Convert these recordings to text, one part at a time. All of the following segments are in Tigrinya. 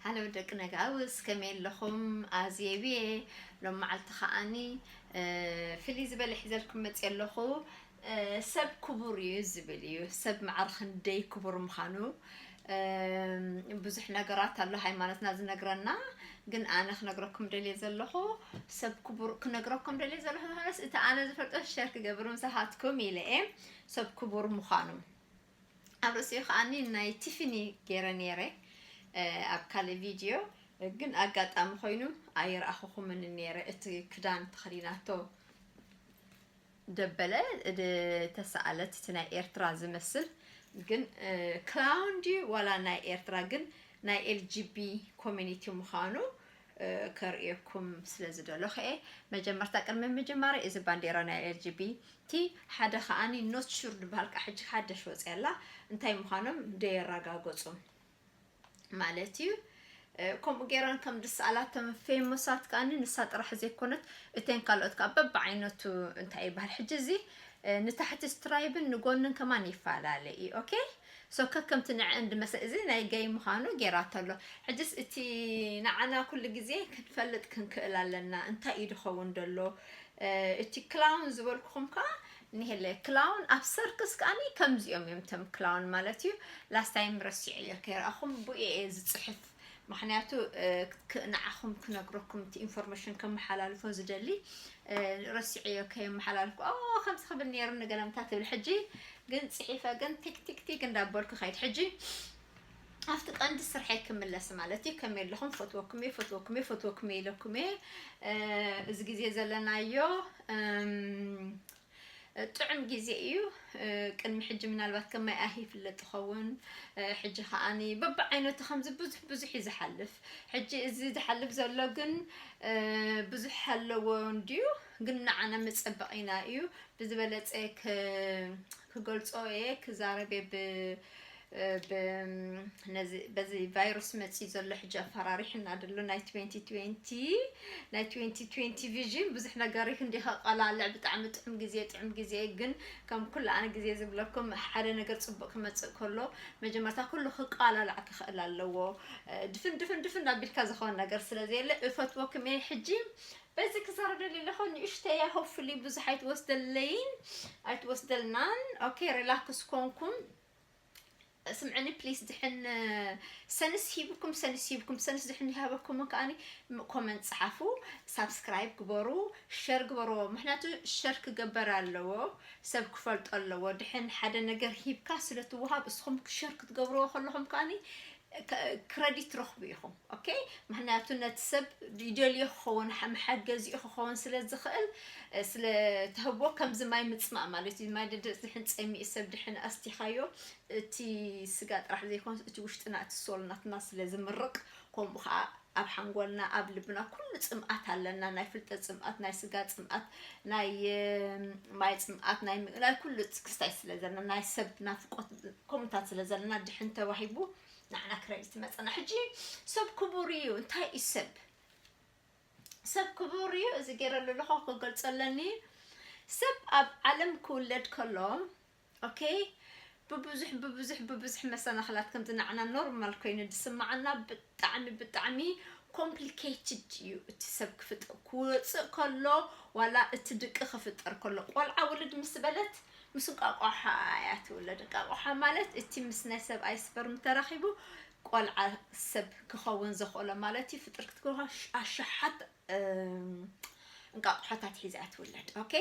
ሃሎ ደቂ ነጋውስ፣ ከመይ ኣለኹም? ኣዝየ ብየ ሎም መዓልቲ ከዓኒ፣ እ፣ ፍልይ ዝበለ ሒዘልኩም መፅየ ኣለኹ። እ፣ ሰብ ክቡር እዩ ዝብል እዩ። ሰብ መዓር ክንደይ ክቡር ምዃኑ፣ እ፣ ብዙሕ ነገራት ኣሎ ሃይማኖትና ዝነግረና፣ ግን ኣነ ክነግረኩም ደልየ ዘለኹ፣ ሰብ ክቡር፣ ክነግረኩም ደልየ ዘለኹ፣ ዝኾነስ እቲ ኣነ ዝፈልጦ ሸር ክገብር ምሳኻትኩም ኢለ እየ፣ ሰብ ክቡር ምዃኑ። ኣብ ርእሲኡ ከዓኒ ናይ ቲፍኒ ገይረ ነይረ፣ እ፣ ኣብ ካልእ ቪድዮ፣ ግን ኣጋጣሚ ኮይኑ ኣይረኣኹኹምን ነይረ። እቲ ክዳን ተኸዲናቶ ደበለ፣ ድ-፣ ተሰኣለት፣ እቲ ናይ ኤርትራ ዝመስል፣ ግን፣ እ፣ ክላውን ድዩ ዋላ ናይ ኤርትራ፣ ግን ናይ ኤል ጂ ቢ ኮሚኒቲ ምዃኑ፣ እ፣ ከርእየኩም ስለ ዝደለኹ እየ። መጀመርታ ቅድሚ ምጅማር እዚ ባንዴራ ናይ ኤል ጂ ቢ ቲ ሓደ ከዓኒ ኖት ሹር ዝበሃል፣ ካ ሕጂ ሓደሽ ወፅያ ኣላ፣ እንታይ ምዃኖም ደየረጋገፁ ማለት እዩ። እ፣ ከምኡ ገይረን ከም ዝሰኣላቶም ፌሞሳት ከዓኒ ንሳ ጥራሕ ዘይኮነት፣ እተን ካልኦት ከዓ በብዓይነቱ እንታይ ይበሃል። ሕጂ እዚ፣ እ፣ ንታሕቲ ስትራይብን ንጎንን ከማን ይፈላለ እዩ። ኦኬ? ሶ ከከምቲ ንዐን ድመሰ-፣ እዚ ናይ ገይ ምዃኑ ገይራቶ ኣሎ። ሕጅስ እቲ ንዓና ኩሉ ግዜ ክንፈልጥ ክንክእል ኣለና። እንታይ እዩ ድኸውን ደሎ? እ፣ እቲ ክላውን ዝበልኩኹም ከኣ፣ ንሄለ ክላውን ኣብ ሰርክስ ከኣኒ ከምዚኦም እዮም፣ እቶም ክላውን ማለት እዩ። ላስት ታይም ረሲዐዮ ከይረኣኹም ብኡ እየ ዝጽሕፍ። ምኽንያቱ፣ እ፣ ክ-፣ ንዓኹም ክነግረኩም፣ እቲ ኢንፎርሜሽን ከመሓላልፎ ዝደሊ፣ እ፣ ረሲዐዮ ከየመሓላልኩ፣ ኦ፣ ከምዚ ክብል ነይሩ ንገለምታ ትብል። ሕጂ ግን ጽሒፈ፣ ግን ቲክ፣ ቲክ፣ ቲክ እንዳበልኩ ከይድ። ሕጂ ኣብቲ ቀንዲ ስርሐይ ክምለስ ማለት እዩ። ከመይ ኣለኹም? ፈትወኩም እየ፣ ፈትወኩም እየ፣ ፈትወኩም እየ ኢለኩም እየ። እ፣ እዚ ግዜ ዘለናዮ፣ እም፣ ጥዑም ግዜ እዩ። እ፣ ቅድሚ ሕጂ ምናልባት ከማይ ኣህ ይፍለጥ ይኸውን። እ፣ ሕጂ ከዓኒ በብዓይነቱ ከምዚ ብዙሕ ብዙሕ እዩ ዝሓልፍ። ሕጂ እዚ ዝሓልፍ ዘሎ ግን፣ እ፣ ብዙሕ ኣለዎ እንድዩ፣ ግን ንዓና መጸበቒና እዩ። ብዝበለጸ ክ-፣ ክገልጾ እየ፣ ክዛረብ እየ ብ-፣ ብ-፣ ነዚ፣ በዚ ቫይረስ መጺኡ ዘሎ ሕጂ ኣፈራሪሕና ደሎ ናይ ትዌንቲ ትዌንቲ፣ ናይ ትዌንቲ ትዌንቲ ቪዥን ብዙሕ ነገር እዩ ክንዲ ከቃላልዕ ብጣዕሚ ጥዑም ግዜ፣ ጥዑም ግዜ ግን ከም ኩሉ ኣነ ግዜ ዝብለኩም ሓደ ነገር ጽቡቅ ክመጽእ ከሎ መጀመርታ ኩሉ ክቃላላዕ ክኽእል ኣለዎ። ድፍን፣ ድፍን፣ ድፍን ኣቢልካ ዝኸውን ነገር ስለ ዘየለ እፈትወኩም እየ። ሕጂ በዚ ክዛረብ ደልየ ኣለኹ ንእሽተያ፣ ሆፕፉሊ ብዙሕ ኣይትወስደለይን፣ ኣይትወስደልናን። ኦኬ፣ ሪላክስ ኮንኩም። ስምዕኒ ፕሊስ፣ ድሕን ሰንስ ሂብኩም፣ ሰንስ ሂብኩም፣ ሰንስ ድሕን ይሃበኩም ከኣኒ ም-፣ ኮመንት ጸሓፉ፣ ሳብስክራይብ ግበሩ፣ ሸር ግበርዎ። ምኽንያቱ ሸር ክገበር ኣለዎ፣ ሰብ ክፈልጦ ኣለዎ። ድሕን ሓደ ነገር ሂብካ ስለ ትወሃብ እስኹም ሸር ክትገብርዎ ከለኹም ከኣኒ ክ-፣ ክረዲት ትረኽቡ ኢኹም። ኦኬ? ምኽንያቱ ነቲ ሰብ ይደልዮ ክኸውን፣ ሓ-፣ መሓገዚኡ ክኸውን ስለ ዝኽእል፣ እ፣ ስለ ትህቦ ከምዚ ማይ ምጽማእ ማለት እዩ። ማይ ደደ ድሕን ጸሚኡ ሰብ ድሕን ኣስቲኻዮ፣ እቲ ስጋ ጥራሕ ዘይኮነስ እቲ ውሽጥና፣ እቲ ሶል ናትና ስለ ዝምርቕ፣ ከምኡ ኸዓ ኣብ ሓንጎልና፣ ኣብ ልብና ኩሉ ጽምኣት ኣለና። ናይ ፍልጠት ጽምኣት፣ ናይ ስጋ ጽምኣት፣ ናይ፣ እ፣ ማይ ጽምኣት፣ ናይ ም-፣ ናይ ኩሉ ክስታይ ስለ ዘለና፣ ናይ ሰብ ናፍቆት ከምኡታት ስለ ዘለና፣ ድሕን ተዋሂቡ ንዓና ክረዲት መጸና። ሕጂ ሰብ ክቡር እዩ። እንታይ እዩ ሰብ? ሰብ ክቡር እዩ። እዚ ገይረ ኣለኹ ክገልጾ ኣለኒ። ሰብ ኣብ ዓለም ክውለድ ከሎ፣ ኦኬ፣ ብብዙሕ፣ ብብዙሕ፣ ብብዙሕ መሰናኽላት ከምዚ ንዓና ኖርማል ኮይኑ ዝስምዓና ብጣዕሚ፣ ብጣዕሚ ኮምፕሊኬትድ እዩ። እቲ ሰብ ክፍጥ-፣ ክወጽእ ከሎ ዋላ እቲ ድቂ ክፍጠር ከሎ፣ ቆልዓ ውልድ ምስ በለት ምስ እንቋቋሖ እያ ትውለድ። እንቋቋሖ ማለት እቲ ምስ ናይ ሰብኣይ ስፐርም ተራኺቡ ቆልዓ ሰብ ክኸውን ዘኽእሎ ማለት እዩ። ፍጥር ክትገብሮ ኣሽ-፣ ኣሽሓት፣ እም፣ እንቋቑሖታት ሒዛ እያ ትውለድ። ኦኬ፣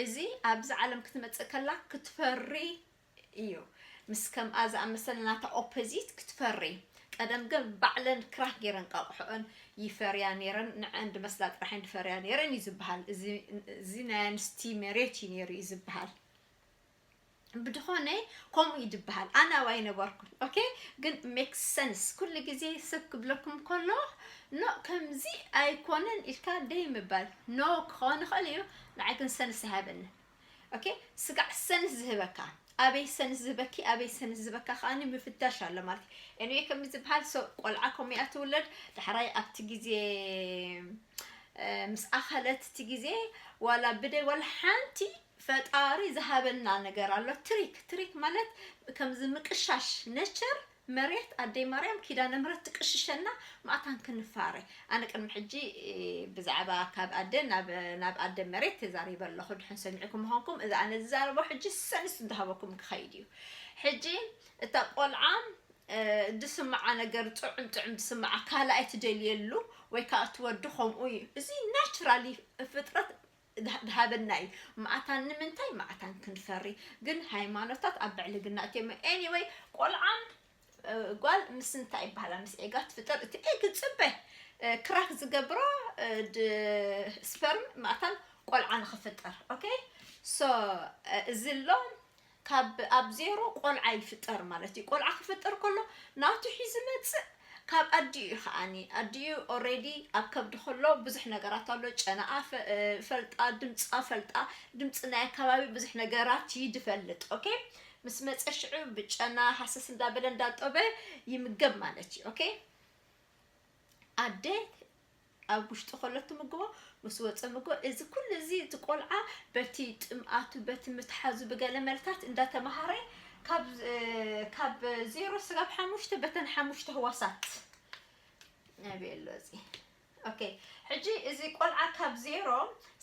እዚ ኣብዚ ዓለም ክትመጽእ ከላ ክትፈሪ እዩ። ምስ ከምኣ ዝኣመሰለ ናታ ኦፖዚት ክትፈሪ። ቀደም ግን ባዕለን ክራክ ገይረን እንቋቑሖአን ይፈርያ ነይረን፣ ንዐን ድመስላ ጥራሕ እየን ዝፈርያ ነይረን እዩ ዝበሃል። እዚ፣ እዚ ናይ ኣንስቲ መሬት እዩ ነይሩ እዩ ዝበሃል። ብድኾነ ከምኡ እዩ ዝበሃል። ኣነ ኣብኣ ኣይነበርኩን። ኦኬ፣ ግን ሜክ ሰንስ። ኩሉ ግዜ ሰብ ክብለኩም ከሎ፣ ኖ፣ ከምዚ ኣይኮነን ኢልካ ደይ ምባል። ኖ፣ ክኸውን ይኽእል እዩ፣ ንዓይ ግን ሰንስ ኣይሃበንን። ኦኬ፣ ስጋዕ ሰንስ ዝህበካ፣ ኣበይ ሰንስ ዝህበኪ፣ ኣበይ ሰንስ ዝህበካ ከኣኒ ምፍታሽ ኣሎ ማለት እዩ። ኤኒዌይ፣ ከምዚ ዝበሃል፣ ሶ፣ ቆልዓ ከምኡ እያ ትውለድ። ዳሕራይ ኣብቲ ግዜ፣ እ፣ ምስ ኣኸለት እቲ ግዜ፣ ዋላ ብደይ፣ ዋላ ሓንቲ ፈጣሪ ዝሃበና ነገር ኣሎ። ትሪክ፣ ትሪክ ማለት ከምዚ ምቅሻሽ፣ ነቸር መሬት ኣደይ ማርያም ኪዳነ ምሕረት ትቅሽሸና፣ ማእታን ክንፋረ። ኣነ ቅድሚ ሕጂ ብዛዕባ ካብ ኣደ ናብ ናብ ኣደ መሬት ተዛሪበ ኣለኹ። ድሕን ሰሚዕኩም ምዃንኩም፣ እዚ ኣነ ዝዛረቦ ሕጂ ሰንስ እንዳሃበኩም ክኸይድ እዩ። ሕጂ እታ ቆልዓ ድስምዓ ነገር፣ ጥዑም ጥዑም ድስምዓ፣ ካልኣይ ትደልየሉ ወይ ከዓ ትወዲ ከምኡ እዩ። እዚ ናቹራሊ ፍጥረት ድሃበና እዩ። ማእታን ንምንታይ ማእታን ክንፈሪ? ግን ሃይማኖታት ኣብ ብዕልግና እትዮም። Anyway፣ ቆልዓ ጓል ምስ እንታይ ይበሃላ፣ ምስ ኤጋ ትፍጠር። እቲ ኤግ ፅበ ክራክ ዝገብሮ ስፐርም ማእታን ቆልዓ ንክፍጠር። Okay? So እዚ ኣሎ ካብ ኣብ ዜሮ ቆልዓ ይፍጠር ማለት እዩ። ቆልዓ ክፍጠር ከሎ ናቱ ሒዙ መፅእ ካብ ኣዲኡ እዩ። ከዓኒ ኣዲኡ already ኣብ ከብዲ ከሎ ብዙሕ ነገራት ኣሎ። ጨናኣ ፈልጣ፣ ድምፃ ፈልጣ፣ ድምፂ ናይ ኣከባቢ ብዙሕ ነገራት ይድፈልጥ። Okay? ምስ መፀ ሽዑ ብጨና ሃሰስ እንዳበለ እንዳጠበ ይምገብ ማለት እዩ። Okay? ኣደ ኣብ ውሽጢ ከሎ ትምግቦ፣ ምስ ወፀ ምግቦ። እዚ ኩሉ እዚ እቲ ቆልዓ በቲ ጥምኣቱ፣ በቲ ምትሓዙ ብገለ መልታት እንዳተምሃረ ካብ ካብ ዜሮ ስጋብ ሓሙሽተ በተን ሓሙሽተ ህዋሳት ናበይ ኣሎ እዚ። Okay፣ ሕጂ እዚ ቆልዓ ካብ ዜሮ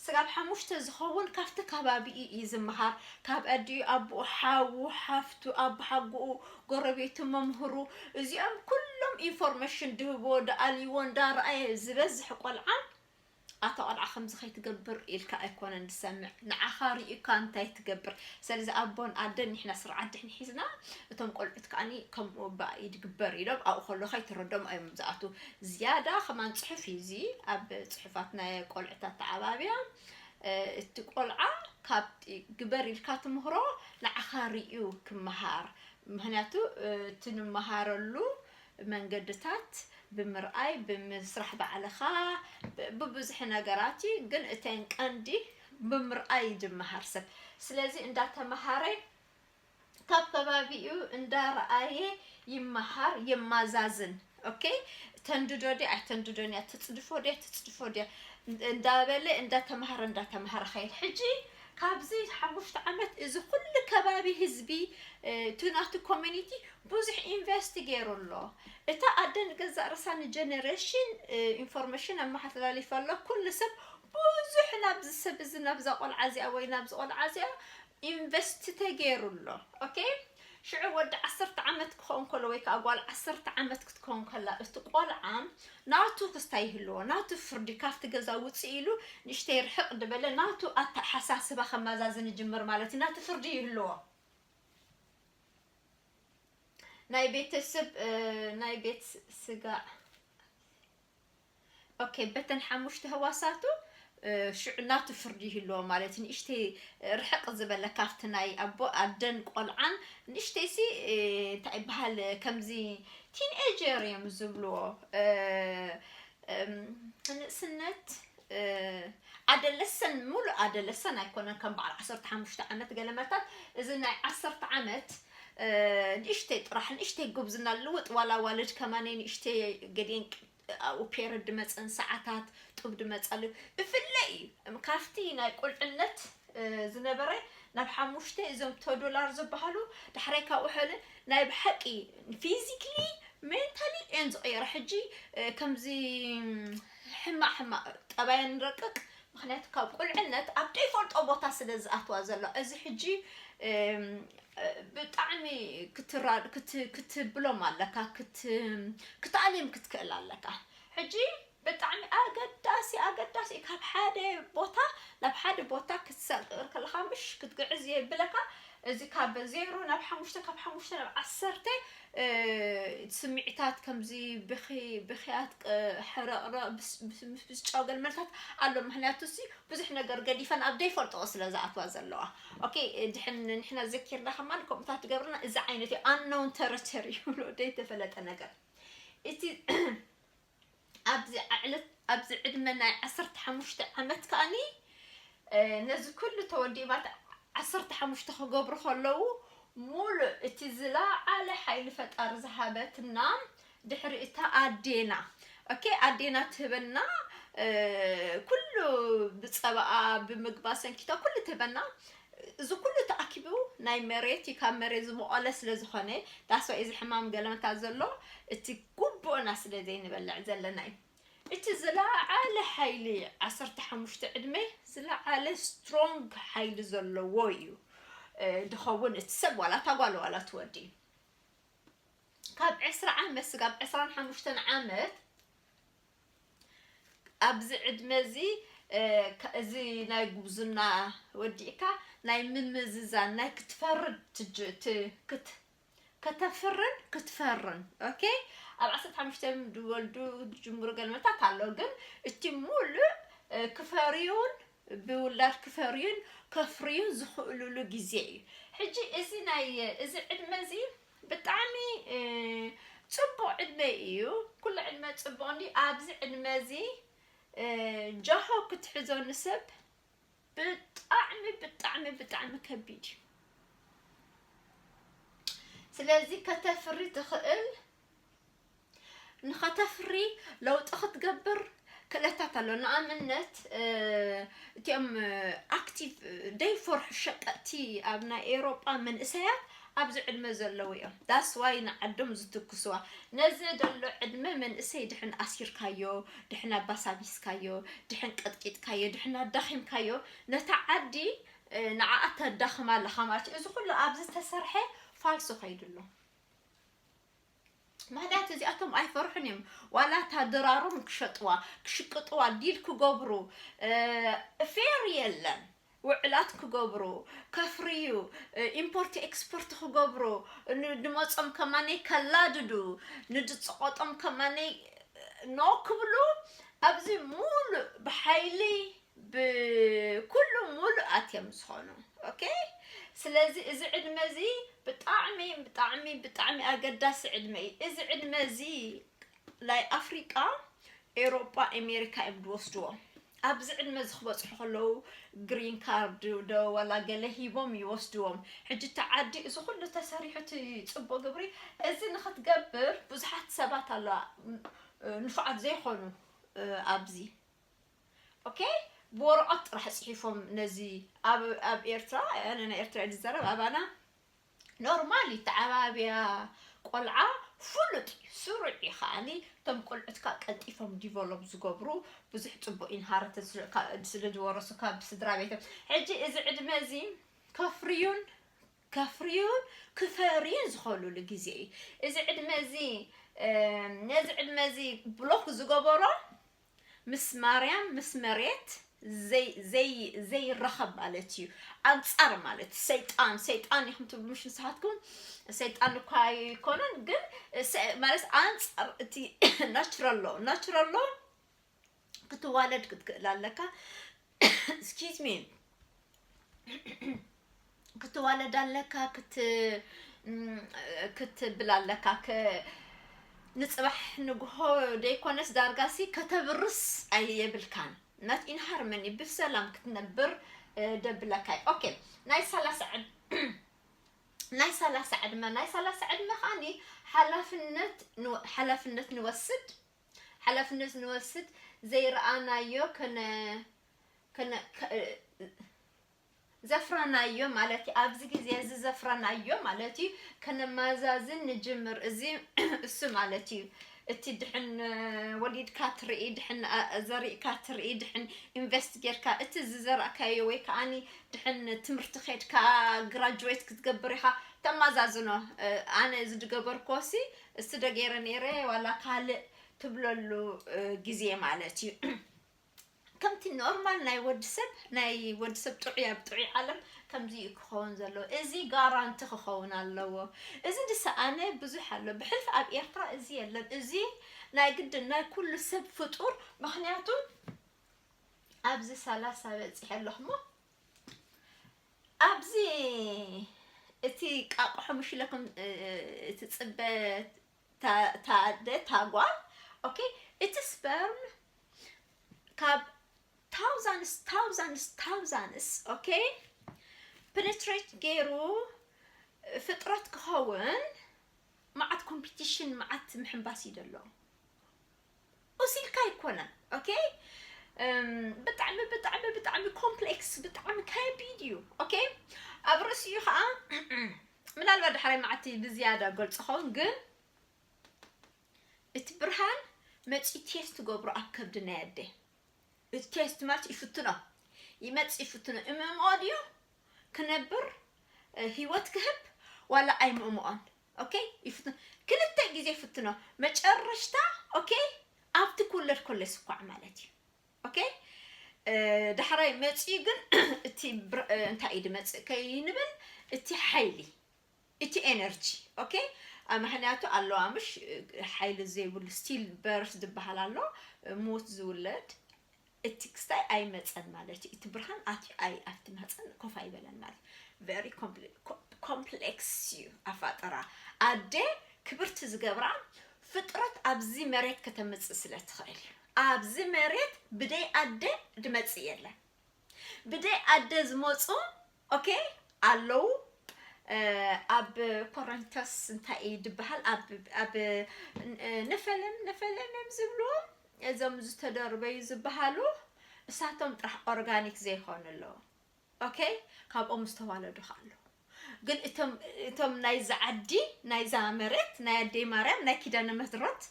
ስጋብ ሓሙሽተ ዝኸውን ካብቲ ከባቢኡ እዩ ዝምሃር። ካብ ኣዲኡ፣ ኣቦኡ፣ ሓዉ፣ ሓፍቱ፣ ኣቦሓጎኡ፣ ጎረቤቱ፣ መምህሩ፣ እዚኦም ኩሎም ኢንፎርሜሽን ድህብዎ፣ ደኣልይዎ፣ እንዳረኣየ ዝበዝሕ ቆልዓ ኣታ ቆልዓ ከምዚ ከይትገብር ኢልካ ኣይኮነን ዝሰምዕ፣ ንዓኻ ሪኡካ እንታይ ትገብር። ስለዚ ኣቦን ኣደን ንሕና ስርዓት ድሕን ሒዝና፣ እቶም ቆልዑት ከዓኒ ከምኡ ባ ይድግበር ኢሎም ኣብኡ ከሎ ከይትረዶም እዮም ዝኣቱ። ዝያዳ ከማን ጽሑፍ እዩ እዚ፣ ኣብ ጽሑፋት ናይ ቆልዑት ኣተዓባብያ እቲ ቆልዓ ካብ ግበር ኢልካ ትምህሮ ንዓኻ ሪኡ ክመሃር። ምክንያቱ እቲ ንመሃረሉ መንገድታት ብምርኣይ፣ ብምስራሕ ባዕልኻ፣ ብብዙሕ ነገራት እዩ። ግን እተን ቀንዲ ብምርኣይ እዩ ዝመሃር ሰብ። ስለዚ እንዳተመሃረ ካብ ከባቢኡ እንዳረኣየ ይመሃር፣ የማዛዝን። Okay፣ ተንድዶ ድያ ኣይተንድዶን እያ፣ ትጽድፎ ድያ ትጽድፎ ድያ እንዳበለ እንዳተማሃረ እንዳተማሃረ ኸይድ። ሕጂ ካብዚ ሓሙሽተ ዓመት እዚ ኩሉ ከባቢ ህዝቢ እቲ ናቱ ኮሚኒቲ ብዙሕ ኢንቨስት ገይሩ ኣሎ። እታ ኣደ ንገዛእ ርሳ ንጀነሬሽን ኢንፎርሜሽን ኣመሓላሊፋ ኣሎ። ኩሉ ሰብ ብዙሕ ናብዚ ሰብ እዚ ናብዛ ቆልዓ እዚኣ ወይ ናብዚ ቆልዓ እዚኣ ኢንቨስት ተገይሩ ኣሎ። Okay፣ ሽዑ ወዲ ዓሰርተ ዓመት ክኸውን ከሎ ወይ ከዓ ጓል ዓሰርተ ዓመት ክትከውን ከላ እቲ ቆልዓ ናቱ ክስታይ ይህልዎ፣ ናቱ ፍርዲ ካብቲ ገዛ ውፅእ ኢሉ ንእሽተይ ርሕቕ ድበለ ናቱ ኣተሓሳስባ ከመዛዝን ይጅምር ማለት እዩ። ናቱ ፍርዲ ይህልዎ። ናይ ቤተሰብ ናይ ቤት ስጋ Okay፣ በተን ሓሙሽተ ህዋሳቱ ሽዑ ናቱ ፍርዲ ይህልዎ ማለት እዩ። ንእሽተይ ርሕቕ ዝበለ ካብቲ ናይ ኣቦ ኣደን ቆልዓን ንእሽተይ ሲ እንታይ ይበሃል፣ ከምዚ ቲንኤጀር እዮም ዝብልዎ። ንእስነት ኣደለሰን፣ ሙሉእ ኣደለሰን ኣይኮነን፣ ከም በዓል ዓሰርተ ሓሙሽተ ዓመት ገለመታት። እዚ ናይ ዓሰርተ ዓመት ንእሽተይ ጥራሕ፣ ንእሽተይ ጉብዝና ልውጥ፣ ዋላ ዋልድ ከማነይ ንእሽተይ ገዲን ኣብኡ ፔረድ ድመፀን ሰዓታት ጡብ ድመፀሉ እፍለ እዩ። ካብቲ ናይ ቁልዕነት ዝነበረ ናብ ሓሙሽተ እዞም ቶዶላር ዝበሃሉ ዳሕራይ ካብኡ ሕል ናይ ብሓቂ ፊዚክሊ ሜንታሊ እየን ዝቐየረ። ሕጂ ከምዚ ሕማቕ ሕማቕ ጠባየን ረቅቕ፣ ምክንያቱ ካብ ቁልዕነት ኣብ ደይፈልጦ ቦታ ስለ ዝኣትዋ ዘሎ። እዚ ሕጂ ብጣዕሚ ክትብሎም ኣለካ፣ ክትኣልዮም ክትክእል ኣለካ። ሕጂ ብጣዕሚ ኣገዳሲ ኣገዳሲ ካብ ሓደ ቦታ ናብ ሓደ ቦታ ክትሰግር ከለካ ምሽ ክትግዕዝ የብለካ። እዚ ካብ ዜሮ ናብ ሓሙሽተ፣ ካብ ሓሙሽተ ናብ ዓሰርተ ስምዒታት ከምዚ ብኽያት፣ ሕረቕረቕ፣ ምስጫው ገልመልታት ኣሎ። ምክንያቱ ሲ ብዙሕ ነገር ገዲፈን ኣብ ደይፈልጥኦ ስለ ዝኣትዋ ዘለዋ። Okay፣ ድሕን ንሕና ዘኪርና ከማን ከምኡታት ትገብርና። እዚ ዓይነት እዩ ኣነውን ተረተር ይብሎ ደይተፈለጠ ነገር። እቲ ኣብዚ ዕለት ኣብዚ ዕድመ ናይ ዓሰርተ ሓሙሽተ ዓመት ከኣኒ ነዚ ኩሉ ተወዲባት ዓሰርተ ሓሙሽተ ክገብሩ ከለዉ ሙሉእ እቲ ዝለዓለ ሓይሊ ፈጣሪ ዝሃበትና ድሕሪ እታ ኣዴና። Okay፣ ኣዴና ትህበና ኩሉ ብፀባኣ ብምግባ ሰንኪታ ኩሉ ትህበና። እዚ ኩሉ ተኣኪቡ ናይ መሬት እዩ፣ ካብ መሬት ዝበቆለ ስለ ዝኾነ that's why እዚ ሕማም ገለመታት ዘሎ እቲ ግቡእና ስለ ዘይንበልዕ ዘለና እዩ። እቲ ዝለዓለ ሓይሊ ዓሰርተ ሓሙሽተ ዕድመ ዝለዓለ strong ሓይሊ ዘለዎ እዩ ድኸውን እቲ ሰብ ዋላ ታጓል ዋላ ትወዲ ካብ ዕስራ ዓመት ስጋብ ዕስራን ሓሙሽተን ዓመት ኣብዚ ዕድመ እዚ እዚ ናይ ጉብዝና ወዲእካ ናይ ምምዝዛን ናይ ክትፈርድ ከተፍርን ክትፈርን okay ኣብ ዓሰርተ ሓሙሽተ ዝወልዱ ዝጅምሩ ገልመታት ኣሎ ግን እቲ ሙሉእ ክፈርዩን ብውላድ ክፈርዩን ከፍርዩን ዝኽእሉሉ ግዜ እዩ ሕጂ እዚ ናይ እዚ ዕድመ እዚ ብጣዕሚ ፅቡቅ ዕድመ እዩ ኩሉ ዕድመ ፅቡቅ እንዲ ኣብዚ ዕድመ እዚ ጃሆ ክትሕዞ ንሰብ ብጣዕሚ ብጣዕሚ ብጣዕሚ ከቢድ እዩ ስለዚ ከተፍሪ ትኽእል ንኸተፍሪ ለውጢ ክትገብር ክእለታት ኣሎ ንኣብነት እቲኦም ኣክቲቭ ደይፈርሑ ሸቀጥቲ ኣብ ናይ ኤሮጳ መንእሰያት ኣብዚ ዕድመ ዘለዉ እዮም that's why ንዓዶም ዝትኩስዋ ነዚ ዘሎ ዕድመ መንእሰይ ድሕን ኣሲርካዮ ድሕን ኣባሳቢስካዮ ድሕን ቀጥቂጥካዮ ድሕን ኣዳኺምካዮ ነታ ዓዲ ንዓኣ ተዳኽማ ኣለኻ ማለት እዩ እዚ ኩሉ ኣብዚ ዝተሰርሐ ፋልሶ ከይዱ ኣሎ ምክንያቱ እዚኣቶም ኣይፈርሑን እዮም ዋላ እታ ድራሮም ክሸጥዋ ክሽቅጥዋ ዲል ክገብሩ ፌር የለን ውዕላት ክገብሩ ከፍርዩ ኢምፖርት ኤክስፖርት ክገብሩ ንድመፆም ከማነይ ከላድዱ ንድፀቆጦም ከማነይ ኖ ክብሉ ኣብዚ ሙሉእ ብሓይሊ ብኩሉ ሙሉኣት እዮም ዝኾኑ okay ስለዚ እዚ ዕድመ እዚ ብጣዕሚ ብጣዕሚ ብጣዕሚ ኣገዳሲ ዕድመ እዩ እዚ ዕድመ እዚ ናይ ኣፍሪቃ ኤሮጳ ኣሜሪካ እዮም ዝወስድዎም ኣብዚ ዕድመ እዚ ክበፅሑ ከለዉ ግሪን ካርድ ዶ ዋላ ገለ ሂቦም ይወስድዎም ሕጂ እቲ ዓዲ እዚ ኩሉ ተሰሪሑ እቲ ፅቡቅ ግብሪ እዚ ንክትገብር ብዙሓት ሰባት ኣለዋ ንፉዓት ዘይኮኑ ኣብዚ okay ብወረቐት ጥራሕ ፅሒፎም ነዚ ኣብ ኤርትራ ኣነ ናይ ኤርትራ ዝዘረብ ኣባና ኖርማል እዩ ተዓባብያ ቆልዓ ፍሉጥ እዩ ስሩዕ እዩ ከዓኒ እቶም ቆልዑትካ ቀልጢፎም ዲቨሎፕ ዝገብሩ ብዙሕ ፅቡቅ ኢንሃረተንስ ስለ ዝወረሱ ካብ ስድራ ቤቶም ሕጂ እዚ ዕድመ እዚ ከፍርዩን ከፍርዩን ክፈርዩን ዝኸሉሉ ግዜ እዩ እዚ ዕድመ እዚ ነዚ ዕድመ እዚ ብሎክ ዝገበሮ ምስ ማርያም ምስ መሬት ዘይራኸብ ማለት እዩ ኣንፃር ማለት ሰይጣን ሰይጣን ኢኹም ትብሉ ምሽ ንስኻትኩም ሰይጣን እኳ ኣይኮነን ግን ማለት ኣንፃር እቲ ናቹራል ሎ ናቹራል ሎ ክትዋለድ ክትክእል ኣለካ excuse me ክትዋለድ ኣለካ ክት ክትብል ኣለካ ንፅባሕ ንግሆ ደይኮነስ ዳርጋሲ ከተብርስ ኣየብልካን not in harmony ብሰላም ክትነብር ደብለካ okay ናይ ሰላሳ ናይ ሰላሳ ዕድመ ናይ ሰላሳ ዕድመ ከዓኒ ሓላፍነት ሓላፍነት ንወስድ ሓላፍነት ንወስድ ዘይረኣናዮ ከነ ከነ ዘፍረናዮ ማለት እዩ ኣብዚ ግዜ እዚ ዘፍረናዮ ማለት እዩ ከነማዛዝን ንጅምር እዚ እሱ ማለት እዩ እቲ ድሕን ወሊድካ ትርኢ ድሕን ዘሪእካ ትርኢ ድሕን ኢንቨስት ጌርካ እቲ ዝዘራእካዮ ወይ ከዓኒ ድሕን ትምህርቲ ከድካ ግራጅዌት ክትገብር ኢኻ ተማዛዝኖ ኣነ እዚ ድገበርኮ ሲ እስቲ ደገይረ ነይረ ዋላ ካልእ ትብለሉ ግዜ ማለት እዩ ከምቲ ኖርማል ናይ ወዲ ሰብ ናይ ወዲ ሰብ ጥዑይ ኣብ ጥዑይ ዓለም ከምዚ እዩ ክኸውን ዘለዎ እዚ ጋራንቲ ክኸውን ኣለዎ እዚ ዝሰኣነ ብዙሕ ኣሎ ብሕልፊ ኣብ ኤርትራ እዚ የለን እዚ ናይ ግድን ናይ ኩሉ ሰብ ፍጡር ምክንያቱ ኣብዚ ሰላሳ በፂሐ ኣለኹሞ ኣብዚ እቲ ቃቆሖ ምሽለኩም እቲ ፅበ ታደ ታጓል okay እቲ sperm ካብ thousands thousands thousands okay penetrate ገይሩ ፍጥረት ክኸውን መዓት ኮምፒቲሽን መዓት ምሕንባስ እዩ ዘሎ ኡሲልካ ኣይኮነን okay እም፣ ብጣዕሚ ብጣዕሚ ብጣዕሚ ኮምፕሌክስ፣ ብጣዕሚ ከቢድ እዩ። ኦኬ፣ ኣብ ርእሲኡ ከዓ ምናልባት ዳሕራይ መዓልቲ ብዝያዳ ገልጾ ኸውን፣ ግን እቲ ብርሃን መፂኡ ቴስት ትገብሮ ኣብ ከብዲ ናይ ኣደ። እቲ ቴስት ማለት ይፍትኖ፣ ይመፅእ ይፍትኖ፣ እምእምኦ ድዩ ክነብር፣ እ፣ ህይወት ክህብ ዋላ ኣይምእምኦን። ኦኬ፣ ይፍትኖ፣ ክልተ ግዜ ይፍትኖ። መጨረሽታ፣ ኦኬ፣ ኣብቲ ክውለድ ከሎ ይስኳዕ ማለት እዩ። ኦኬ፣ እ፣ ዳሕራይ መፂኡ ግን እቲ ብር-፣ እ፣ እንታይ እዩ ድመፅእ ከይንብል፣ እቲ ሓይሊ፣ እቲ ኤነርጂ፣ ኦኬ፣ እ፣ ምክንያቱ ኣለዋ ምሽ፣ እ፣ ሓይሊ ዘይብሉ ስቲል በርስ ዝበሃል ኣሎ፣ እ፣ ሞት ዝውለድ፣ እቲ ክስታይ ኣይመፀን ማለት እዩ። እቲ ብርሃን ኣትዩ ኣይ-፣ ኣብቲ ማህፀን ኮፍ ኣይበለን ማለት እዩ። ቨሪ ኮምፕሌ-፣ ኮ-፣ ኮምፕሌክስ እዩ ኣፋጠራ። ኣደ ክብርቲ ዝገብራ ፍጥረት ኣብዚ መሬት ከተምፅእ ስለ ትኽእል እዩ። ኣብዚ መሬት ብደይ ኣደ ድመፅእ የለን። ብደይ ኣደ ዝመፁ፣ ኦኬ፣ ኣለዉ። እ፣ ኣብ ኮረንቶስ እንታይ እዩ ድበሃል? ኣብ፣ ኣብ፣ እ፣ ነፈለም፣ ነፈለም እዮም ዝብሉ። እዞም ዝተደርበዩ ዝበሃሉ፣ እሳቶም ጥራሕ ኦርጋኒክ ዘይኮኑ ኣለዉ። ኦኬ፣ ካብኦም ዝተዋለዱ ከ ኣለዉ። ግን እቶም፣ እቶም ናይዛ ዓዲ፣ ናይዛ መሬት፣ ናይ ኣደይ ማርያም፣ ናይ ኪዳነ ምሕረት፣